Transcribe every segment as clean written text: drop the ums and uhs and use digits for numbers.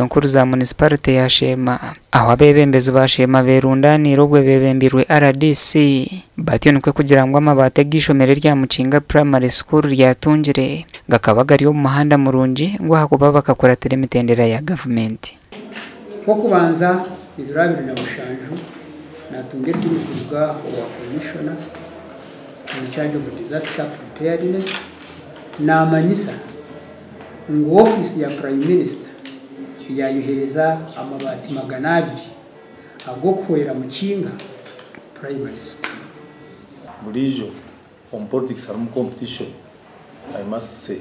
Enkuru za munisiparite ya Sheema ahu abeebembezi ba Sheema beerundaniire obwo beebembirwe rdc batyo nikwo kugira ngu amabaati ag'eishomero erya Mukinga Primary School ryatungire gakaba gari omu muhanda murungi ngu ahakuba bakakuratira emitendera ya gavumenti. Okw'okubanza ebiro 27 natunga esimu kuruga owa Commissioner in charge of disaster preparedness namanyisa ngu ofiisi ya Prime Minister yayohereza amabaati 200 ag'okuhwera Mukinga Primary School. Buriijo omu politics harimu competition, I must say.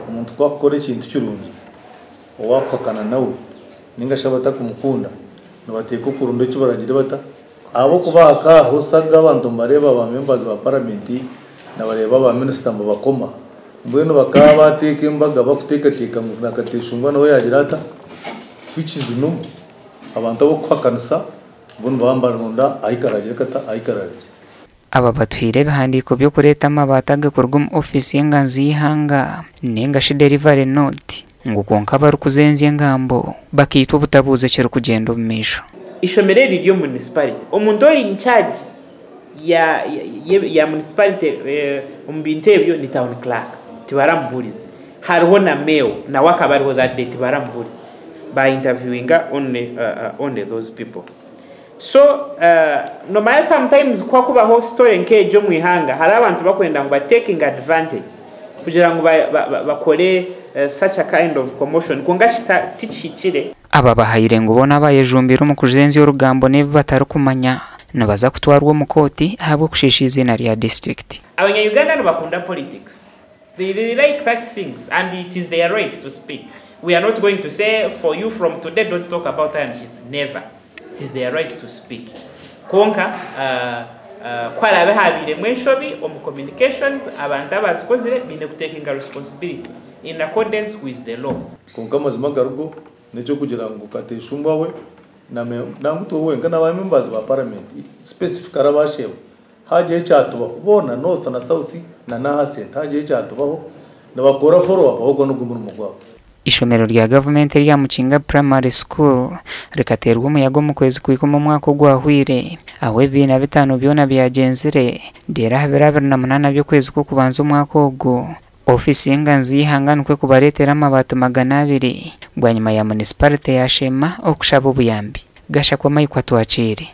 Omuntu ku akukora ekintu kirungi, owaakuhakana nawe nainga shi abatakumukunda nibateeka okurunda eki baragire bata? Ahabw'okuba hakaaho saga abantu nibareeba ba members ba parliament nabareeba ba minister nibabakoma mbwenu bakaba bateeka embaga bakuteekateeka ngu Nakateshungwa nawe yaagira ata? Which is normal. Abantu ab'okukuhakanisa bo nibaba nibaronda ahu karaagire kata? Ahu karaarugye. Aba batuhaire ebihandiiko by'okureeta amabaati aga kuruga omu ofiisi y'enganzi y'eihanga ninga shi delivery note ngu kwonka abarikuzenzya engambo bakaitwa obutabuuza ekirikugyenda omu maisho. Ishomero eri riri omu municipality. Omuntu ori in charge ya ya municipality omu bintu ebyo ni town clerk. Tibaramubuurize. Hariho na mayor nawe akaba ariho that day tibaramubuurize. Ba interviewinga only only those people. So nomanya sometimes ku hakubaho story nk'egyo omu ihanga hariho abantu bakwenda ngu ba taking advantage kugira ngu bakore such a kind of commotion kwonka tikihikire. Aba bahaire ngu boona abayejumbire omu kujenzya orugambo n'ebi batarikumanya nibaza kutwarwa omu kooti ahabw'okushiisha eiziina rya disiturikiti. Abanya-Uganda nibakunda politics. They really like such things and it is their right to speak. We are not going to say for you from today don't talk about iron sheets. Never. It is their right to speak. Kwonka ku haraabe haabairemu enshobi omu communications, abantu abazikozire baine kutakinga responsibility in accordance with the law. Kwonka amazima agarigo n'eky'okugira ngu Kateshumbwa we nangwa tiwe wenka na ba members ba parliament specifically aba Sheema haagira ekyatubaho boona North na South na n'aha centre haagira ekyatubaho nibakora follow up ahabw'okuba nigwo murimo gwabo. Ishomero rya gavumenti erya Mukinga Primary School rikateerwa omuyaga omu kwezi kwa omwaka ogwahwire ahu ebibiina bitaano byona byagyenzire reero aha biro 28 by'okwezi kw'okubanza omwaka ogu ofiisi y'enganzi y'eihanga nikwo kubareetera amabaati 200 bwanyima ya munisiparite ya Sheema okushaba obuyambi. Gashakwa Mike Atwakiire.